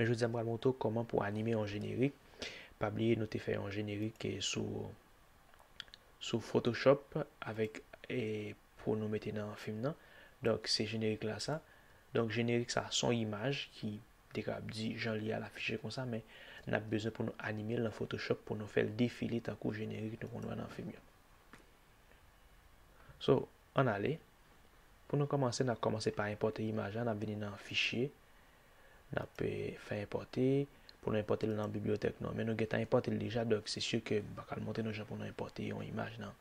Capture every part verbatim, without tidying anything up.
Jodi a, m pral montre w kòman pou w anime yon jenerik. Pa bliye, nou te fè yon jenerik, eh, sou, sou Photoshop avèk, eh, pou nou mete nan fim nan. Donk, se jenerik la sa. Donk, jenerik sa, se yon imaj ki, m te kapab di, jan li a, l afiche konsa, men n ap bezwen pou nou anime l nan Photoshop pou nou fè l defile tankou jenerik nou konn wè nan fim yo. So, ann ale. Pou nou kòmanse, n ap kòmanse pa enpòte imaj la, n ap vini nan fichye, n ap, eh, fè enpòte, pou nou enpòte l nan bibliyotèk nou an. Men nou gentan enpòte l deja, donk se si ke m pa ka al montre nou jan pou nou enpòte yon imaj nan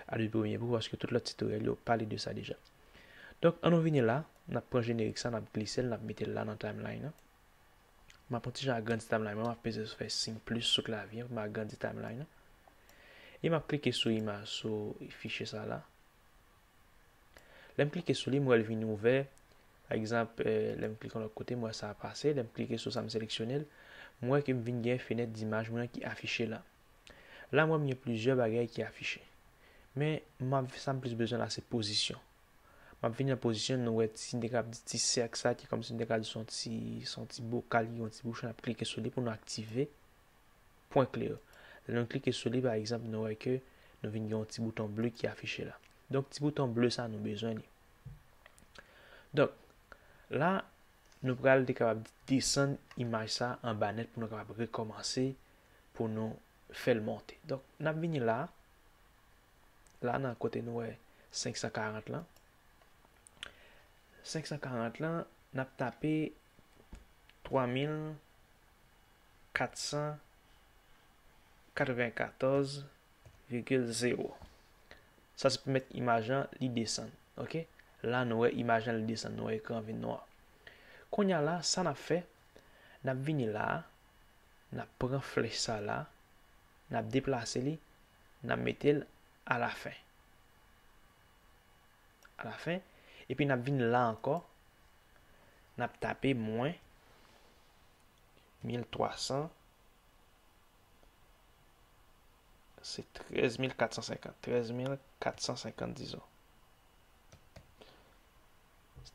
Adobe Premiere Pro, paske tout lòt titoryèl yo pale de sa deja. Donk, ann nou vini la, n ap pran jenerik sa, n ap glise l, n ap mete l la nan timeline nan. M ap yon ti jan agrandi timeline mwen, m ap peze fè siy plis sou klavye pou m agrandi timeline nan. E m ap klike sou imaj, sou fichye sa la. Lè m klike sou li, m wè l vin ouvè. Pa egzanp, eh, lè m klike yon lòt kote, m wè sa pase. Lè m klike sou sa, m seleksyone l, m wè ke m vin gen fenèt dimaj mwen ki afiche la. La, m wè m gen plizyè bagay ki afiche. Men, m ap, sa m plis bezwen la, se pozisyon. M ap vin nan pozisyon, nou wè ti, m te ka ap di ti sèk sa, ki kòmsi m te ka di se yon ti, se yon ti bokal, ki gen yon ti bouchon, n ap klike sou li pou nou aktive pwen kle yo. Lè nou klike sou li, pa egzanp, nou wè ke nou vin gen yon ti bouton ble ki afiche la. Donk, ti bouton ble sa, nou bezwen li. Donk, la, nou pral te kapab desann imaj sa anba nèt pou nou kapab rekòmanse, pou nou fè l monte. Donk, n ap vini la, la nan kote nou wè senk san karant lan. Senk san karant lan, n ap tape twa mil kat san katrevenkatòz vigil zewo. Sa se pèmèt imaj lan li desann, oke? La nou wè imaj lan li desann, nou wè ekran vin nwa. Kounye a la, sa n ap fè, n ap vini la, n ap pran flèch sa la, n ap deplase li, n ap mete l alafen. Alafen. Epi n ap vin la ankò, n ap tape mwen mil twa san, se trèz mil kat san senkant, trèz mil kat san senkant, dizon.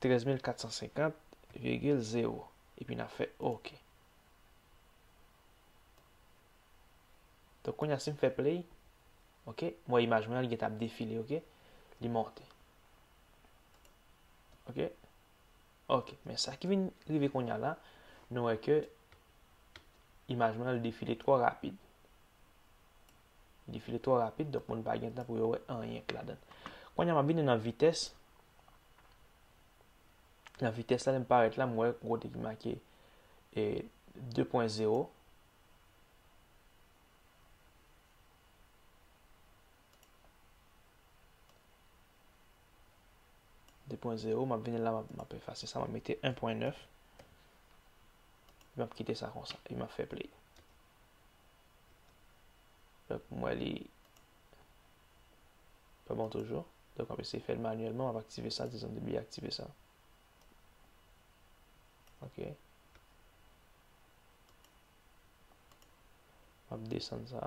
Trèz mil kat san senkant vigil zewo. Epi n ap fè oke. Donk, kounye a, si m fè play, oke, m wè imaj mwen an, li gentan ap defile, oke, li monte. Oke, oke, men sa ki vin rive kounye a la, nou wè ke imaj mwen an, li defile twò rapid. Li defile twò rapid, donk moun pa gen tan pou yo wè anyen k ladan l. Kounye a, m ap vini nan vitès. Nan vitès la, lè m parèt la, m wè yon kote ki make, e, de pwen zewo. De pwen zewo, m ap vini la, m ap, m ap efase sa, m ap mete en pwen nèf. M ap kite sa konsa, e m ap fè play. Donk, m wè li pa bon toujou. Donk, m ap eseye fè l manyèlman, m ap aktive sa, dizon depi aktive sa. Oke. M ap desann sa.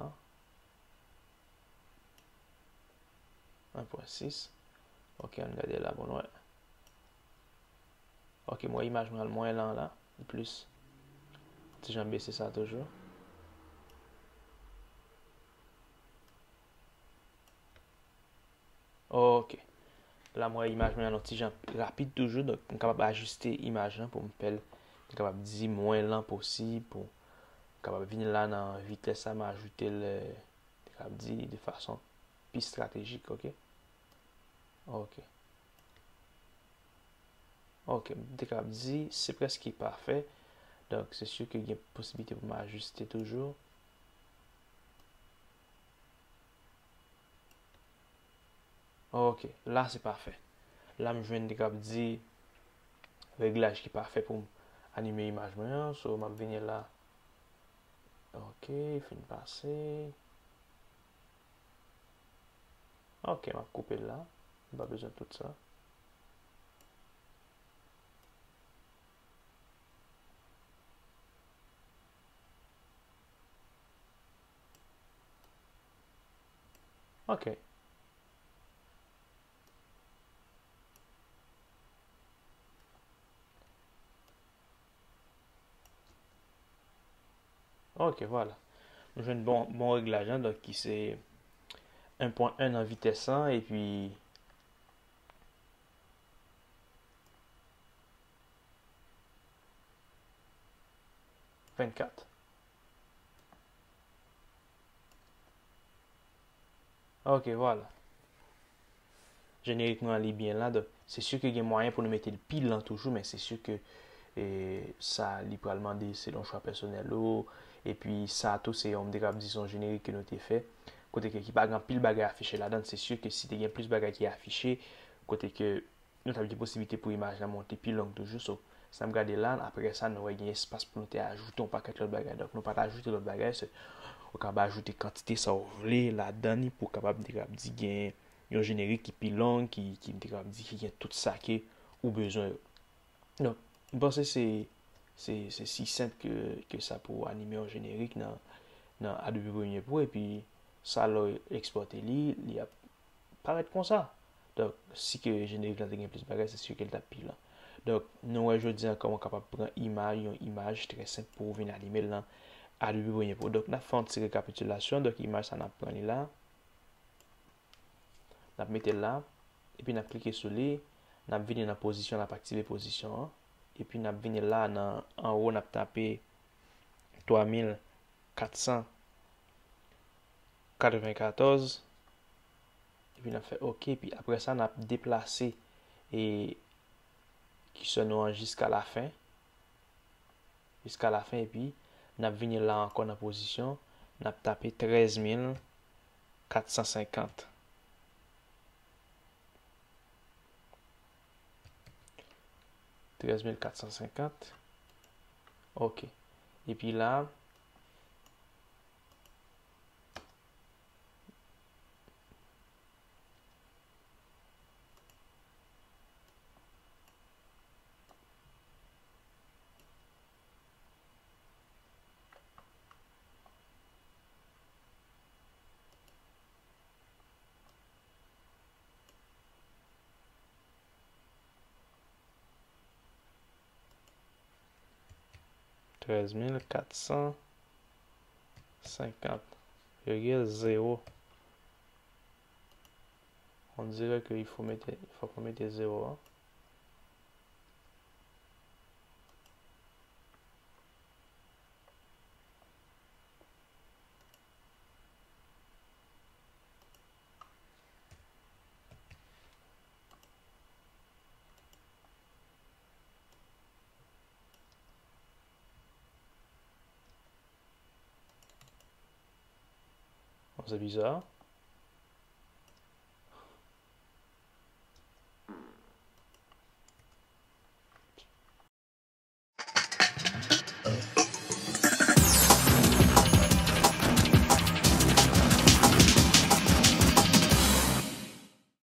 En pwen sis. Oke, ann gade la pou n wè. Oke, m wè imaj mwen al mwen lan la, li plis. Ti jan bese sa toujou. Oke. La, m wè imaj mwen an yon ti jan rapid toujou, donk m kapab ajiste imaj lan pou m fè l, m kapab di mwen lan posib, pou m kapab vin la nan vitès sa, m ajoute l, m kapab di, de fason pi estratejik, oke? Oke. Oke, m te kapab di, se prèske pafè, donk se si ke gen posiblite pou m ajiste toujou. Oke, la se pafè. La m jwenn, te kapab di, reglaj ki pafè pou m anime imaj mwen an. So, m ap vini la. Oke, fin pase. Oke, m ap koupe l la. M pa bezwen tout sa. Oke. Ok, vwala. Nou jwenn bon, bon reglaj lan, donk ki se en pwen en nan vitès lan, epi vennkat. Ok, vwala. Jenerik nou an li byen la, donk se si ke gen mwayen pou nou mete l pi lan toujou, men se si ke e, sa li pral mande selon chwa pèsonèl ou, epi sa tou se yon, m te kab di se yon jenerik ke nou te fè, kote ke ki pa gen anpil bagay afiche ladan, se si ke si te gen plis bagay ki afiche, kote ke nou t ap gen posiblite pou imaj lan monte pi long toujou. So, sa n ap gade la, apre sa, nou wè gen espas pou nou te ajoute yon pakèt lòt bagay. Donk, nou pa t ajoute lòt bagay, se, ou kab ajoute kantite sa w vle ladan li pou w kapab, m te kab di, gen yon jenerik ki pi long, ki, ki, m te kab di, ki gen tout sa ke ou bezwen yo. Donk, m panse se, se, se si senp ke, ke sa pou anime yon jenerik nan, nan Adobe Premiere Pro, epi sa lè w ekspòte li, li ap parèt konsa. Donk, si ke jenerik lan te gen plis bagay, se si ke l t ap pi lan. Donk, nou wè jodi an kòman w kapab pran imaj, yon imaj trè senp pou w vin anime l nan Adobe Premiere Pro. Donk, n ap fè yon ti rekapitilasyon. Donk, imaj sa n ap pran li la. N ap mete l la, epi n ap klike sou li, n ap vini nan pozisyon, n ap aktive pozisyon an, epi n ap vini la nan anwo, n ap tape twa mil kat san katrevenkatòz, epi n ap fè ok, epi apre sa, n ap deplase e kisyon nou an jiska lafen. Jiska lafen, epi n ap vini la ankò nan pozisyon, n ap tape trèz mil kat san senkant. Trèz mil kat san senkant. Ok. Epi la, Trèz mil kat san senkant virgil zewo. On dirait que il faut mettre, il faut qu'on mette zéro, hein. Bon, se biza.